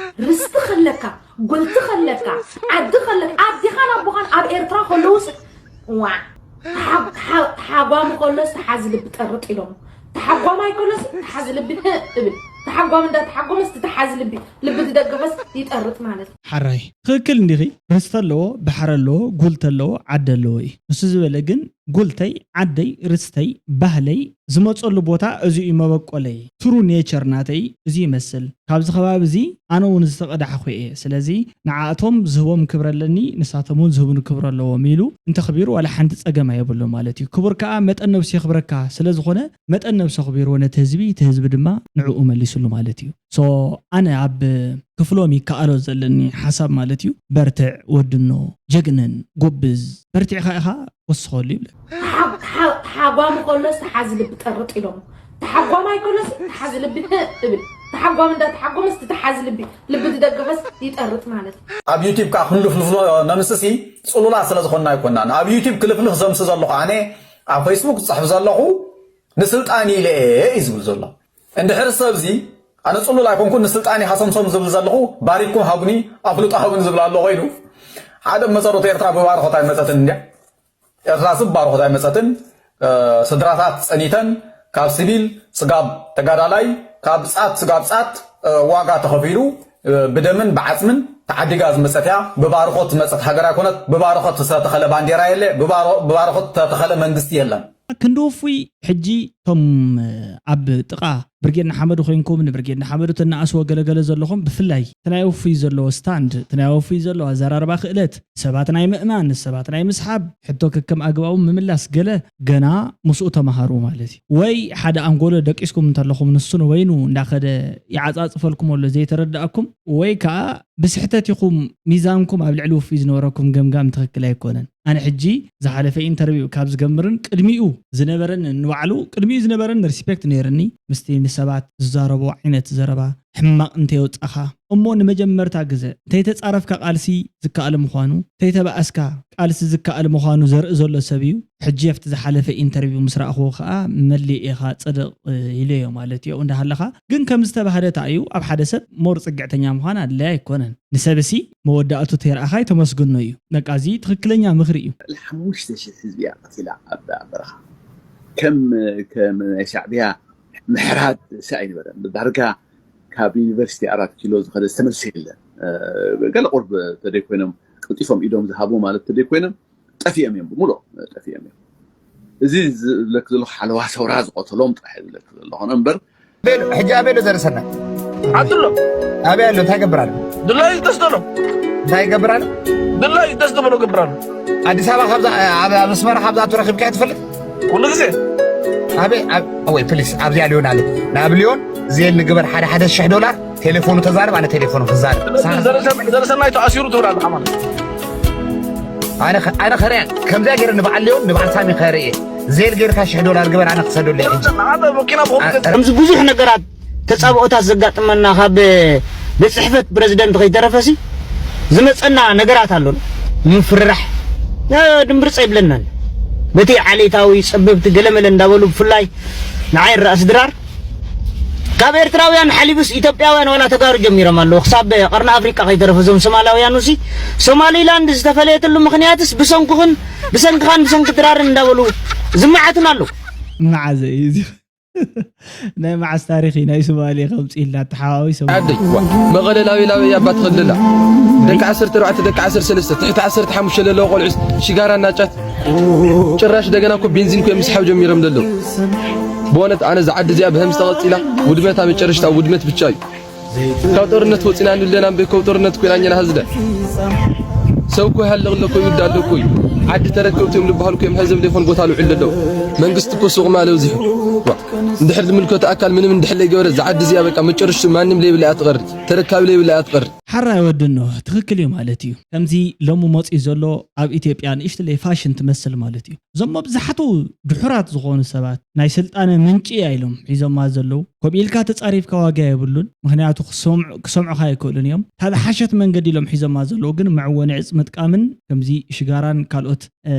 ርስቲ ከለካ ጎልቲ ከለካ ዓዲ ከለካ ኣዲኻን ኣቦኻን ኣብ ኤርትራ ከለውስ ዋ ተሓጓሚ ከሎስ ተሓዚ ልቢ ጠርጥ ኢሎም ተሓጓማይ ከሎስ ተሓዚ ልቢ እብል ተሓጓሚ እንዳ ተሓጎመስ ተሓዚ ልቢ ልቢ ዝደገፈስ ይጠርጥ ማለት ሓራይ ትኽክል እንዲኺ ርስቲ ኣለዎ ባሕሪ ኣለዎ ጉልቲ ኣለዎ ዓዲ ኣለዎ እዩ ንሱ ዝበለ ግን ጉልተይ ዓደይ ርስተይ ባህለይ ዝመፀሉ ቦታ እዚ እዩ መበቆለይ true nature ናተይ እዚ ይመስል ካብዚ ከባቢ እዚ ኣነ እውን ዝተቐዳሕኹ እየ ስለዚ ንዓእቶም ዝህቦም ክብሪ ኣለኒ ንሳቶም እውን ዝህቡኒ ክብሪ ኣለዎም ኢሉ እንተኽቢሩ ዋላ ሓንቲ ፀገም ኣየብሉ ማለት እዩ ክቡር ከዓ መጠን ነብሱ የኽብረካ ስለዝኾነ መጠን ነብሱ ኣኽቢርዎ ነቲ ህዝቢ እቲ ህዝቢ ድማ ንዕኡ መሊስሉ ማለት እዩ so ኣነ ኣብ ክፍሎም ይከኣሎ ዘለኒ ሓሳብ ማለት እዩ በርትዕ ወድኖ ጀግነን ጎብዝ በርቲዕኻ ኢኻ ወስኸሉ ይብለ ተሓጓሚ ከሎስ ተሓዚ ልቢ ጠርጥ ኢሎም ተሓጓም ኣይኮነስ ተሓዚ ልቢ እብል። ተሓጓም እንዳ ተሓጎመስ ተሓዚ ልቢ፣ ልቢ ዝደገፈስ ይጠርጥ ማለት እዩ። ኣብ ዩቲብ ከዓ ክንልፍልፍሎ ነምስሲ ጽሉላ ስለ ዝኾንና ኣይኮናን። ኣብ ዩቲብ ክልፍልፍ ዘምስ ዘለኹ ኣነ፣ ኣብ ፌስቡክ ዝጽሕፍ ዘለኹ ንስልጣን ኢለ እየ እዩ ዝብል ዘሎ። እንድሕር ሰብዚ ኣነ ጽሉል ኣይኮንኩን፣ ንስልጣን ኢኻ ሰምሶም ዝብል ዘለኹ፣ ባሪኩም ሃቡኒ፣ ኣፍልጦ ሃቡኒ ዝብል ኣሎ ኮይኑ፣ ሓደ መሰረቱ ኤርትራ ብባርኾት ኣይመጸትን እንድያ። ኤርትራ ስብ ባርኾት ኣይመጸትን። ስድራታት ጸኒተን ካብ ስቪል ስጋብ ተጋዳላይ፣ ካብ ጻት ስጋብ ጻት ዋጋ ተኸፊሉ ብደምን ብዓጽምን ተዓዲጋ ዝመጸት እያ። ብባርኾት ዝመጸት ሃገር ኣይኮነት። ብባርኾት ዝተተኸለ ባንዴራ የለ። ብባርኾት ዝተተኸለ መንግስቲ የለን። ክንዲ ውፉይ ሕጂ እቶም ኣብ ጥቓ ብርጌድ ንሓመዱ ኮይንኩም ንብርጌድ ንሓመዱ ተናኣስዎ ገለገለ ዘለኹም፣ ብፍላይ እቲ ናይ ውፉይ ዘለዎ ስታንድ፣ እቲ ናይ ውፉይ ዘለዎ ኣዘራርባ ክእለት፣ ሰባት ናይ ምእማን፣ ሰባት ናይ ምስሓብ፣ ሕቶ ከከም ኣግባቡ ምምላስ፣ ገለ ገና ምስኡ ተማሃሩ ማለት እዩ። ወይ ሓደ ኣንጎሎ ደቂስኩም እንተለኹም ንሱ ንበይኑ እንዳኸደ ይዓጻጽፈልኩም ኣሎ ዘይተረዳእኩም፣ ወይ ከዓ ብስሕተት ኢኹም ሚዛንኩም ኣብ ልዕሊ ውፉይ ዝነበረኩም ገምጋም ትኽክል ኣይኮነን። ኣነ ሕጂ ዝሓለፈ ኢንተርቪው ካብ ዝገምርን ቅድሚኡ ዝነበረን ንባዕሉ ቅድሚኡ ዝነበረን ሪስፔክት ነይርኒ ምስቲ ንሰባት ዝዛረቦ ዓይነት ዘረባ ሕማቕ እንተየውጻኻ እሞ ንመጀመርታ ግዘ እንተይተጻረፍካ ቃልሲ ዝከኣል ምዃኑ እንተይተባእስካ ቃልሲ ዝከኣል ምዃኑ ዘርኢ ዘሎ ሰብ እዩ። ሕጂ ኣብቲ ዝሓለፈ ኢንተርቪው ምስ ረኣኽዎ ከኣ መሊእ ኢኻ ጽድቕ ኢለዮ ማለት እዩ እንዳሃለኻ ግን ከም ዝተባህለ ተኣዩ ኣብ ሓደ ሰብ ሞር ጽግዕተኛ ምዃን ኣድላይ ኣይኮነን። ንሰብሲ መወዳእቱ ተይረኣኻይ ተመስግኖ እዩ። በቃ እዚ ትኽክለኛ ምኽሪ እዩ። ልዕሊ ሓሙሽተ ሽሕ ህዝቢ እያ ቀቲላ ኣብ ኣብ በረኻ። ከም ከም ናይ ሻዕብያ ምሕራድ ሳእ ኣይነበረን። ዳርጋ ካብ ዩኒቨርሲቲ ኣራት ኪሎ ዝኸደ ዝተመልሰ የለን። ገለ ቁርብ ተደይኮይኖም ቀልጢፎም ኢዶም ዝሃቡ ማለት ተደይኮይኖም ጠፊኦም እዮም፣ ብሙሉእ ጠፊኦም እዮም። እዚ ዝብለክ ዘለኹ ሓለዋ ሰውራ ዝቐተሎም ጥራሕ ዝብለክ ዘለኹ እምበር። ኣቤል፣ ሕጂ ኣቤል ዘርሰና። ኣትሎ። ኣበይ ኣሎ? እንታይ ይገብር ኣሎ? ድላይ ተስተሎ። እንታይ ይገብር ኣሎ? ድላይ ተስተሎ ገብር ኣሎ። ኣዲስ ኣበባ ካብዛ፣ ኣብ፣ ኣብ ኣስመራ ካብዛ ኣቱ ረኺብካ ትፈልጥ? ኩሉ ግዜ። ኣበይ፣ ኣብ፣ ወይ ፕሊስ፣ ኣብዚ ኣልዮን ኣሎ። ናብ ልዮን ዜል ንግበር ሓደ ሓደ ሽሕ ዶላር፣ ቴሌፎኑ ተዛረብ፣ ኣነ ቴሌፎኑ ክዛረብ። ዘርሰናይ ተኣሲሩ ትብል ኣላ ማለት። ኣነ ኸ-፣ ኣነ ኸርያ፣ ከምዚኣ ገይረ ንበዓል ሊዮን፣ ንበዓል ሳሚ ኸርየ። ዜል ጌርካ ሽሕ ዶላር ግበር፣ ኣነ ክሰደሉ እየ ሕጂ። ኣነ መኪና ብኸምኡ አ-፣ ገዛ ከምዚ ብዙሕ ነገራት ተጻብኦታት ዘጋጥመና ካብ ቤት ጽሕፈት ፕረዚደንት ከይተረፈሲ ዝመጸና ነገራት ኣሎ። ምፍርራሕ፣ እ፣ ድምብርጽ ኣይብለናን። በቲ ዓሌታዊ ጸበብቲ ገለመለ እንዳበሉ ብፍላይ ንዓይ ራእሲ ድራር ካብ ኤርትራውያን ሓሊፉስ ኢትዮጵያውያን ዋላ ተጋሩ ጀሚሮም ኣለዉ። ክሳብ ቀርኒ ኣፍሪቃ ከይተረፈ እዞም ሶማላውያን ውሲ ሶማሊላንድ ዝተፈለየትሉ ምኽንያትስ ብሰንኩኽን ብሰንክኻን ብሰንኪ ድራርን እንዳበሉ ዝመዓቱን ኣለዉ። መዓዘ እዩ እዚ? ናይ መዓስ ታሪኽ እዩ? ናይ ሶማሌ ከምጽእ ኢልና ተሓዋዊ ሰማዕ። ዓደይ፣ ዋ፣ መቐለ ላበይ ላበይ እያ እባ ትኸድላ? ደቂ ዓሰርተ ኣርባዕተ፣ ደቂ ዓሰርተ ሰለስተ፣ ትሕቲ ዓሰርተ ሓሙሽተ ለለዋ ቆልዑስ ሽጋራ እናጫት ጭራሽ ደገና እኮ ቤንዚን እኮ እዮም ምስሓብ ጀሚሮም ዘለዉ። ብእውነት ኣነ እዛ ዓዲ እዚኣ ብሀምዚ ተቐጺላ ውድመታ መጨረሽታ ውድመት ብቻ እዩ። ካብ ጦርነት ወጺና ንብለና እምበይ ካብ ጦርነት ኮይና እኛና ህዝለ። ሰብ እኮ ይሃልቕ ኣሎ እኮ ይውዳ ኣሎ እኮ እዩ። ዓዲ ተረከብቲ እዮም ዝበሃሉ እኮ እዮም ህዝብ ዘይኮን ቦታ ልውዕል ዘለዉ። መንግስቲ እኮ ሱቕ ማለ ኣብዚሑ። ዋ፣ እንድሕር ዝምልከቶ ኣካል ምንም እንድሕር ለይገበረ እዛ ዓዲ እዚኣ በቃ መጨረሽቱ ማንም ለይብላ እያ ትቐሪ። ተረካቢ ለይብላ እያ ትቐሪ። ሓራይ ወዲ ኖህ ትኽክል እዩ ማለት እዩ። ከምዚ ሎሚ መፂኡ ዘሎ ኣብ ኢትዮጵያ ንእሽትለይ ፋሽን ትመስል ማለት እዩ። እዞም መብዛሕትኡ ድሑራት ዝኾኑ ሰባት ናይ ስልጣነ ምንጪ እያ ኢሎም ሒዞማ ዘለዉ። ከምኡ ኢልካ ተፃሪፍካ ዋጋ የብሉን። ምኽንያቱ ክሰምዑ-፣ ክሰምዑኻ ኣይክእሉን እዮም። እታ ዝሓሸት መንገዲ ኢሎም ሒዞማ ዘለዉ ግን መዕወኒ ዕፅ ምጥቃምን ከምዚ ሽጋራን ካልኦት፣ እ፣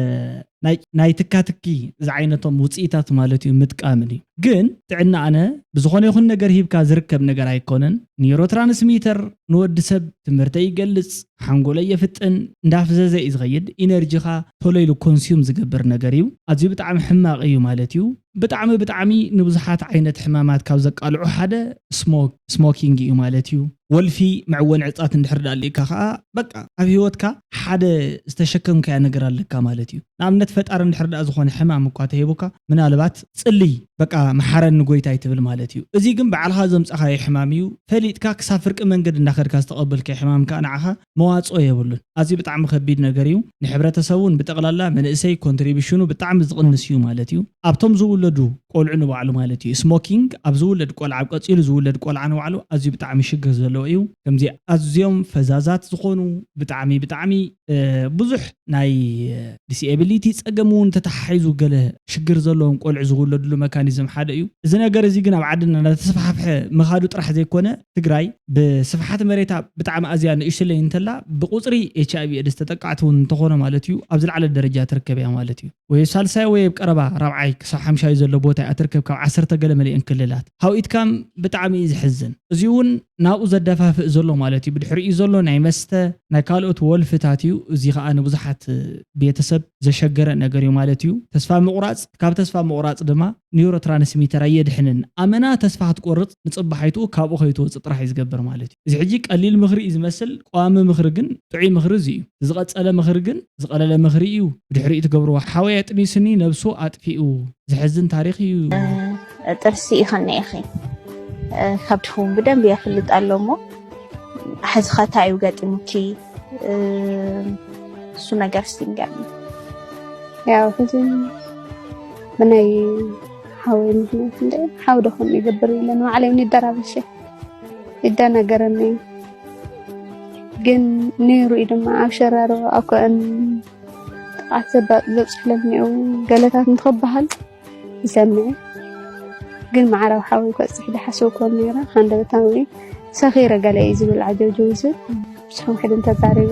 ናይ፣ ናይ ትካትኪ ዝዓይነቶም ውፅኢታት ማለት እዩ ምጥቃምን እዩ። ግን ጥዕና ኣነ ብዝኾነ ይኹን ነገር ሂብካ ዝርከብ ነገር ኣይኮነን። ኒውሮትራንስሚተር ንወዲ ሰብ ትምህርተይ ይገልጽ፣ ሓንጎለይ የፍጥን፣ እንዳፍዘዘ እዩ ዝኸይድ፣ ኢነርጂኻ ቶሎ ኢሉ ኮንሱም ዝገብር ነገር እዩ። ኣዝዩ ብጣዕሚ ሕማቕ እዩ ማለት እዩ። ብጣዕሚ፣ ብጣዕሚ ንብዙሓት ዓይነት ሕማማት ካብ ዘቃልዑ ሓደ ስሞክ-፣ ስሞኪንግ እዩ ማለት እዩ። ወልፊ መዕወኒ ዕጻት እንድሕር ደኣ ኣልኢካ ከኣ፣ በቃ ኣብ ህይወትካ ሓደ ዝተሸከምካያ ነገር ኣለካ ማለት እዩ። ንኣብነት ፈጣሪ እንድሕር ደኣ ዝኾነ ሕማም እኳ ተሂቡካ፣ ምናልባት ጽልይ፣ በቃ መሓረኒ ጎይታይ ትብል ማለት እዩ። እዚ ግን ባዕልኻ ዘምጻኻዮ ሕማም እዩ። ፈሊጥካ ክሳብ ፍርቂ መንገዲ እንዳኸድካ ዝተቐበልካዮ ሕማም ከኣ ንዓኻ መዋጽኦ የብሉን። ኣዝዩ ብጣዕሚ ከቢድ ነገር እዩ። ንሕብረተሰብ እውን ብጠቕላላ መንእሰይ ኮንትሪቢሽኑ ብጣዕሚ ዝቕንስ እዩ ማለት እዩ። ኣብቶም ዝውለዱ ቆልዑ ንባዕሉ ማለት እዩ። ስሞኪንግ ኣብ ዝውለድ ቆልዓ፣ ኣብ ቀጺሉ ዝውለድ ቆልዓ ንባዕሉ ኣዝዩ ብጣዕሚ ሽግር ዘለዎ እዩ። ከምዚ ኣዝዮም ፈዛዛት ዝኾኑ ብጣዕሚ፣ ብጣዕሚ፣ እ፣ ብዙሕ ናይ፣ እ፣ ዲስኤቢሊቲ ጸገም እውን ተተሓሒዙ ገለ ሽግር ዘለዎም ቆልዑ ዝውለድሉ መካኒዝም ሓደ እዩ። እዚ ነገር እዚ ግን ኣብ ዓድና እናተስፋሕፍሐ ምኻዱ ጥራሕ ዘይኮነ፣ ትግራይ ብስፍሓት መሬታ ብጣዕሚ ኣዝያ ንእሽትለይ እንተላ፣ ብቁጽሪ ኤች ኣይ ቪ ኤድስ ተጠቃዕቲ እውን እንተኾነ ማለት እዩ፣ ኣብ ዝለዓለ ደረጃ ትርከብ እያ ማለት እዩ። ወይ ኣብ ሳልሳይ ወይ ኣብ ቀረባ ራብዓይ ክሳብ ሓምሻይ ዘሎ ቦታ እያ ትርከብ፣ ካብ ዓሰርተ ገለ መሊአን ክልላት። ሃው ኢትካም ብጣዕሚ እዩ ዘሕዝን። እዚ እውን ናብኡ ዘደፋፍእ ዘሎ ማለት እዩ። ብድሕሪኡ ዘሎ ናይ መስተ፣ ናይ ካልኦት ወልፍታት እዩ። እዚ ኸኣ ንብዙሓት ቤተሰብ ዘሸገረ ነገር እዩ ማለት እዩ። ተስፋ ምቑራጽ፣ ካብ ተስፋ ምቑራጽ ድማ ኒውሮትራንስሚተር ኣየድሕንን። ኣመና ተስፋ ክትቆርጽ ንጽባሕ ኣይትኡ፣ ካብኡ ከይትወጽእ ጥራሕ እዩ ዝገብር ማለት እዩ። እዚ ሕጂ ቀሊል ምኽሪ እዩ ዝመስል፣ ቀዋሚ ምኽሪ ግን ጥዑይ ምኽሪ እዚ እዩ። ዝቐጸለ ምኽሪ ግን ዝቐለለ ምኽሪ እዩ። ብድሕሪኡ ትገብርዎ። ሓወይ ኣጥኒስኒ ነብሱ ኣጥፊኡ። ዘሕዝን ታሪኽ እዩ። ጥርሲ ኢኽኒ ኢኺ። ካብ ድኹም ብደንብ እየ ፈልጥ ኣሎ እሞ፣ ሕዚ ኸ እንታይ እዩ ገጢሙኪ? እሱ ነገር እስቲ ንገርኒ። ያው፣ ሕዚ ብናይ ሓወይ ምኽንያት እንደ ሓው ደኹም ይገብር ኢለ ንባዕለይ እውን ይደራበሽ እየ። ይደናገረኒ እዩ። ግን ነይሩ እዩ ድማ ኣብ ሸራሮ ኣብ ከእን ጥቕዓት ዘባ-፣ ዘብፅሕለኒ እኒአው ገለታት እንትኸበሃል ይሰምዕ። ግን ማዕረ ኣብ ሓወይ ከብፅሕ ድሓሰብኩ ነይረ። ሃንደበታዊ ሰኺረ ገለ እዩ ዝብል ዓጀውጀው ዝብል። ብስኹም ሕድን ተዛሪቡ።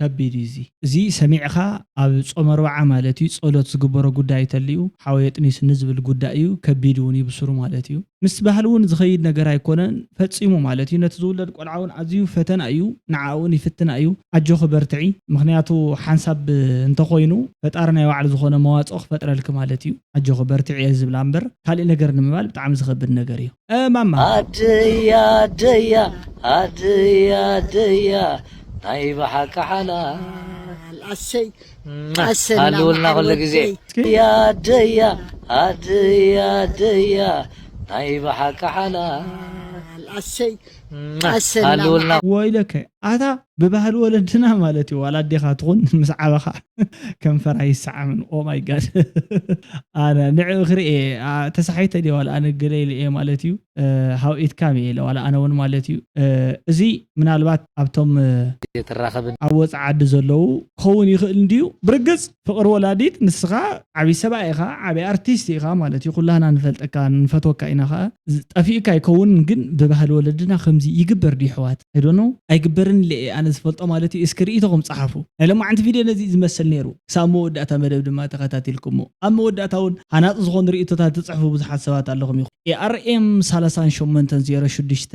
ከቢድ እዩ እዚ። እዚ ሰሚዕኻ ኣብ ጾም ኣርብዓ ማለት እዩ፣ ጸሎት ዝግበሮ ጉዳይ ተልዩ፣ ሓወይ ኣጥኒስኒ ዝብል ጉዳይ እዩ። ከቢድ እውን እዩ ብስሩ ማለት እዩ። ምስ ባህሊ እውን ዝኸይድ ነገር ኣይኮነን ፈጺሙ ማለት እዩ። ነቲ ዝውለድ ቆልዓ እውን ኣዝዩ ፈተና እዩ፣ ንዓ እውን ይፍትና እዩ። ኣጆኺ በርትዒ፣ ምኽንያቱ ሓንሳብ እንተኾይኑ ፈጣሪ ናይ ባዕሉ ዝኾነ መዋጽኦ ክፈጥረልኪ ማለት እዩ። ኣጆኺ በርትዒ እየ ዝብላ እምበር፣ ካሊእ ነገር ንምባል ብጣዕሚ ዝኸብድ ነገር እዩ። እ፣ ማማ። ኣደያ፣ ኣደያ፣ ኣደያ፣ ኣደያ፣ ናይ ብሓቂ ሓላል። ኣሰይ፣ ኣሰና ሃልውልና ኩሉ ግዜ። ወደይ። ኣደያ፣ ኣደያ፣ ኣደያ፣ ናይ ብሓቂ ሓላል። ኣሰይ፣ ኣሰና ሃልውልና። ወይለከ፣ ኣታ ብባህሊ ወለድና ማለት እዩ፣ ዋላ ኣዴኻ ትኹን ምስ ዓበኻ ከንፈራ ይሰዓምን። ኦ ማይ ጋድ። ኣነ ንዕኡ ክርኢ እየ፣ ኣ፣ ተሳሒተ ድየ ዋላ ኣነ ገለ ኢለ እየ ማለት እዩ። እ፣ ሃው ኢት ካም እየ ኢለ ዋላ ኣነ እውን ማለት እዩ። እ፣ እዚ ምናልባት ኣብቶም፣ እ፣ ትራኸብን ኣብ ወፃኢ ዓዲ ዘለዉ ክኸውን ይኽእል እንድዩ። ብርግፅ ፍቕሪ ወላዲት ንስኻ ዓብዪ ሰብኣይ ኢኻ፣ ዓብዪ ኣርቲስት ኢኻ ማለት እዩ። ኩላህና ንፈልጠካ ንፈትወካ ኢና ኸዓ። ዝ-፣ ጠፊኡካ ኣይከውንን፣ ግን ብባህሊ ወለድና ከምዚ ይግበር ድዩ ኣሕዋት? I don't know። ኣይግበርን ኢለ እየ ኣነ ዝፈልጦ ማለት እዩ። እስኪ ርኢቶኹም ጸሓፉ። ናይ ሎማዓንቲ ቪድዮ ነዚ እዩ ዝመስል ነይሩ። ክሳብ መወዳእታ መደብ ድማ ተኸታቲልኩሞ። ኣብ መወዳእታ እውን ሃናጺ ዝኾኑ ርኢቶታት ትጽሕፉ ብዙሓት ሰባት ኣለኹም ኢኹም። ኤ ኣር ኤም ሰላሳ ሸሞንተ ዜሮ ሽዱሽተ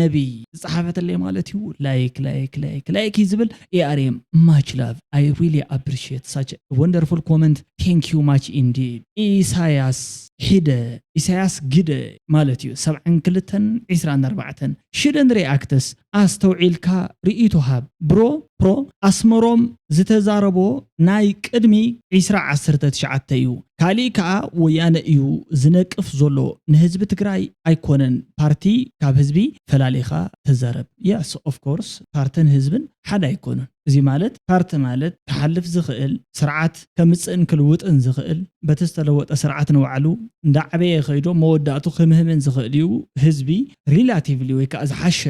ነቢይ ዝጸሓፈትለይ ማለት እዩ። ላይክ፣ ላይክ፣ ላይክ፣ ላይክ እዩ ዝብል። ኤ ኣር ኤም፣ much love. I really appreciate such a wonderful comment. Thank you much indeed. ኢሳያስ ሒደ፣ ኢሳያስ ግደ ማለት እዩ። ሰብዓን ክልተን ዒስራን ኣርባዕተን። ሽደን ሪኣክትስ ኣስተውዒልካ ርኢቶ ሃብ። ብሮ፣ ፕሮ፣ ኣስመሮም ዝተዛረቦ ናይ ቅድሚ ዒስራ ዓሰርተ ትሽዓተ እዩ። ካሊእ ከኣ ወያነ እዩ ዝነቅፍ ዘሎ። ንህዝቢ ትግራይ ኣይኮነን ፓርቲ ካብ ህዝቢ ፈላሊኻ ተዛረብ። Yes, of course፣ ፓርትን ህዝብን ሓደ ኣይኮኑን። እዚ ማለት ፓርቲ ማለት ክሓልፍ ዝኽእል ስርዓት ከምጽእን ክልውጥን ዝኽእል፣ በቲ ዝተለወጠ ስርዓት ንባዕሉ እንዳዓበየ ከይዶ መወዳእቱ ክምህምን ዝኽእል እዩ። ህዝቢ ሪላቲቭሊ ወይ ከዓ ዝሓሸ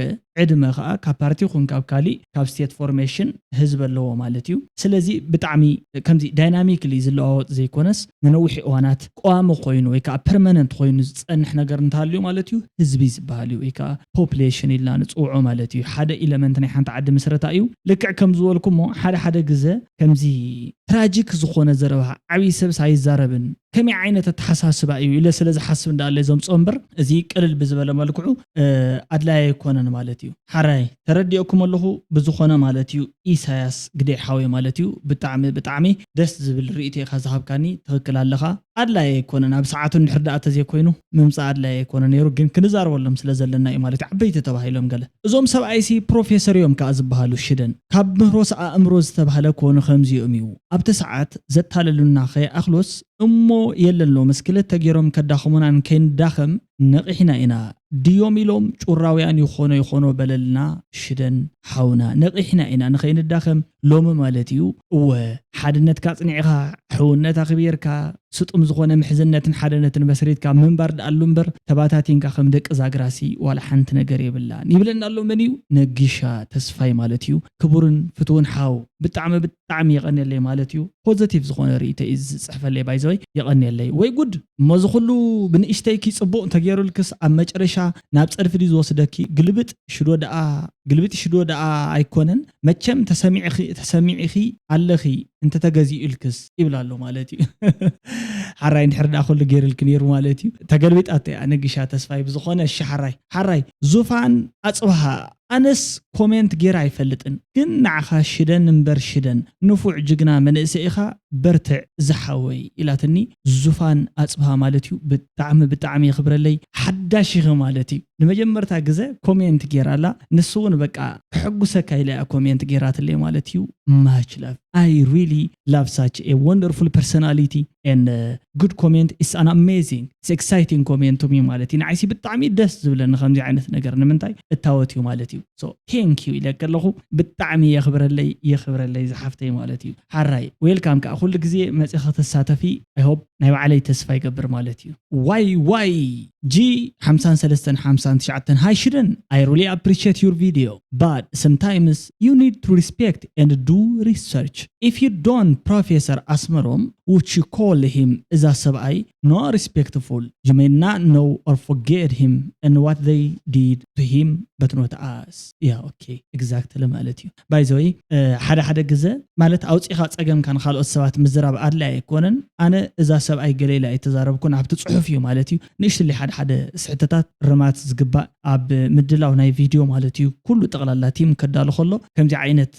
ዕድመ ከዓ ካብ ፓርቲ ይኹን ካብ ካሊእ ካብ ስቴት ፎርሜሽን ህዝቢ ኣለዎ ማለት እዩ። ስለዚ ብጣዕሚ ከምዚ ዳይናሚክሊ ዝለዋወጥ ዘይኮነስ ንነዊሕ እዋናት ቀዋሚ ኮይኑ ወይ ከዓ ፐርመነንት ኮይኑ ዝፀንሕ ነገር እንተሃልዩ ማለት እዩ ህዝቢ ዝበሃል እዩ ወይ ከዓ ፖፕሌሽን ኢልና ንፅውዖ ማለት እዩ። ሓደ ኢለመንት ናይ ሓንቲ ዓዲ ምስረታ እዩ። ልክዕ ከም ዝበልኩሞ ሓደ ሓደ ግዘ ከምዚ ትራጂክ ዝኾነ ዘረባ ዓብዪ ሰብስ ኣይዛረብን ከመይ ዓይነት ኣተሓሳስባ እዩ ኢለ ስለ ዝሓስብ እንዳለ ዘምፅኦ እምበር እዚ ቅልል ብዝበለ መልክዑ፣ እ፣ ኣድላይ ኣይኮነን ማለት እዩ። ሓራይ ተረዲኦኩም ኣለኹ ብዝኾነ ማለት እዩ። ኢሳያስ ግደይ ሓወይ ማለት እዩ። ብጣዕሚ፣ ብጣዕሚ ደስ ዝብል ርእይቶ ኢኻ ዝሃብካኒ። ትኽክል ኣለኻ። ኣድላይ ኣይኮነን። ኣብ ሰዓቱ እንድሕር ደኣ ተዘይኮይኑ ምምጻእ ኣድላይ ኣይኮነ ነይሩ፣ ግን ክንዛረበሎም ስለ ዘለና እዩ ማለት እዩ። ዓበይቲ ተባሂሎም ገለ። እዞም ሰብኣይሲ ፕሮፌሰር እዮም ከኣ ዝበሃሉ ሽደን። ካብ ምህሮስ ኣእምሮ ዝተባህለ ኮኑ ከምዚኦም እዩ። ኣብቲ ሰዓት ዘታለሉና ከይኣኽሎስ እሞ የለን ሎምስ ክልተ ገይሮም ከዳኽሙናን ከይንዳኸም ነቒሕና ኢና ድዮም ኢሎም ጩራውያን ይኾኖ ይኾኖ በለልና ሽደን ሓውና። ነቒሕና ኢና ንኸይንዳኸም ሎሚ ማለት እዩ። እወ፣ ሓድነትካ ኣጽኒዕኻ፣ ሕውነት ኣኽቢርካ፣ ስጡም ዝኾነ ምሕዝነትን ሓደነትን መስሪትካ ምንባር ደኣሉ እምበር፣ ተባታቲንካ ከም ደቂ ዛግራሲ ዋላ ሓንቲ ነገር የብላን። ይብለና ኣሎ መን እዩ? ነጊሻ ተስፋይ ማለት እዩ። ክቡርን ፍትውን ሓው፣ ብጣዕሚ ብጣዕሚ የቐንየለይ ማለት እዩ። ፖዘቲቭ ዝኾነ ርእይቶ እዩ ዝጽሕፈለይ፣ ባይዘወይ የቐንየለይ። ወይ ጉድ! እሞ እዚ ኩሉ ብንእሽተይኪ ጽቡቕ እንተገይሩልክስ፣ ኣብ መጨረሻ ናብ ጸድፊ ድዩ ዝወስደኪ? ግልብጥ ሽዶ ደኣ፣ ግልብጥ ሽዶ ደኣ ኣይኮነን? መቸም ተሰሚዕኺ፣ ተሰሚዕኺ ኣለኺ እንተተገዚኡልክስ ይብል ኣሎ ማለት እዩ። ሓራይ እንድሕር ደኣ ኩሉ ገይሩልኪ ነይሩ ማለት እዩ። ተገልቢጣቶ እያ ነጊሻ ተስፋይ። ብዝኾነ እሺ ሓራይ፣ ሓራይ ዙፋን ኣጽብሃ፣ ኣነስ ኮሜንት ገይረ ኣይፈልጥን፣ ግን ንዓኻ ሽደን እምበር ሽደን፣ ንፉዕ ጅግና መንእሰይ ኢኻ፣ በርትዕ ዝሓወይ ኢላትኒ ዙፋን ኣጽብሃ ማለት እዩ። ብጣዕሚ ብጣዕሚ የኽብረለይ፣ ሓዳሽ ኢኺ ማለት እዩ። ንመጀመርታ ግዘ ኮሜንት ገይራ ኣላ፣ ንሱ እውን በቃ ከሐጉሰካ ኢላ እያ ኮሜንት ገይራትለይ ማለት እዩ። Much love. I really love such a wonderful personality and uh, good comment. It's an amazing, it's exciting comment to me ማለት እዩ። ንዓይሲ ብጣዕሚ ደስ ዝብለኒ ከምዚ ዓይነት ነገር። ንምንታይ? እታወት እዩ ማለት እዩ። So thank you ኢለ ከለኹ ብጣዕሚ የኽብረለይ፣ የኽብረለይ ዝሓፍተይ ማለት እዩ። ሓራይ ዌልካም ከዓ ኩሉ ግዜ መፂኻ ተሳተፊ። I hope ናይ ባዕለይ ተስፋ ይገብር ማለት እዩ። ዋይ ዋይ ጂ ሓምሳን ሰለስተን ሓምሳን ትሽዓተን ሃይ ሽደን, I really appreciate your video, but sometimes you need to respect and do research. If you don't, Professor Asmarom, which you call him, is a ሰብኣይ, no respectful. You may not know or forget him and what they did to him, but not us. Yeah, okay, exactly ማለት እዩ። By the way, ሓደ ሓደ ግዘ ማለት ኣውፂኻ ፀገምካ ንካልኦት ሰባት ምዝራብ ኣድላይ ኣይኮነን። ኣነ እዛ ሰብኣይ ገለ ኢለ ኣይተዛረብኩን፣ ኣብቲ ፅሑፍ እዩ ማለት እዩ። ንእሽትለይ ሓደ ሓደ ስሕተታት ርማት ዝግባእ ኣብ ምድላው ናይ ቪድዮ ማለት እዩ። ኩሉ ጠቕላላ ቲም ከዳሉ ከሎ ከምዚ ዓይነት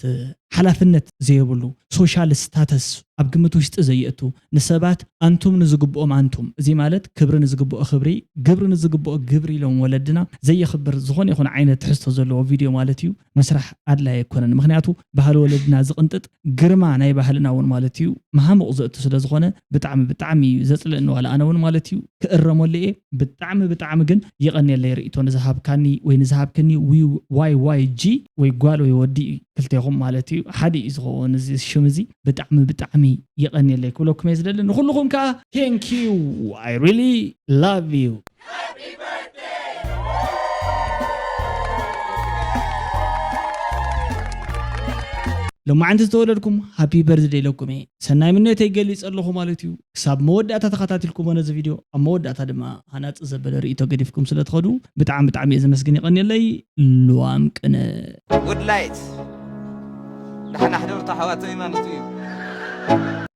ሓላፍነት ዘየብሉ፣ ሶሻል ስታተስ ኣብ ግምት ውሽጢ ዘየእቱ፣ ንሰባት ኣንቱም ንዝግብኦም ኣንቱም፣ እዚ ማለት ክብሪ ንዝግብኦ ክብሪ፣ ግብሪ ንዝግብኦ ግብሪ ኢሎም ወለድና ዘየኽብር ዝኾነ ይኹን ዓይነት ትሕዝቶ ዘለዎ ቪድዮ ማለት እዩ ምስራሕ ኣድላይ ኣይኮነን። ምኽንያቱ ባህሊ ወለድና ዝቕንጥጥ፣ ግርማ ናይ ባህልና እውን ማለት እዩ መሃሙቕ ዘእቱ ስለ ዝኾነ ብጣዕሚ ብጣዕሚ እዩ ዘጽልእኒ። ዋላ ኣነ እውን ማለት እዩ ክእረመሉ እየ። ብጣዕሚ ብጣዕሚ ግን የቐንየለይ ርእይቶ ንዝሃብካኒ ወይ ንዝሃብክኒ። ዊ-፣ ዋይ ዋይ ጂ ወይ ጓል ወይ ወዲ እዩ፣ ክልቴኹም ማለት እዩ። ሓደ እዩ ዝኸውን እዚ ሽም እዚ። ብጣዕሚ ብጣዕሚ የቐንየለይ ክብለኩም እየ ዝደሊ። ንኹልኹም ከዓ thank you, I really love you. ሎማዓንቲ ዝተወለድኩም ሃፒ በርዝደይ ኢለኩም እየ። ሰናይ ምንዮተይ ገሊጸ ኣለኹ ማለት እዩ። ክሳብ መወዳእታ ተኸታቲልኩሞ ነዚ ቪድዮ፣ ኣብ መወዳእታ ድማ ሃናጺ ዘበለ ርእይቶ ገዲፍኩም ስለ ትኸዱ ብጣዕሚ ብጣዕሚ እየ ዘመስግን። የቐንየለይ። ልዋም ቅነ። ጉድ ላይት፣ ደሓን ኣሕደሩ ኣሕዋተይ ማለት እዩ።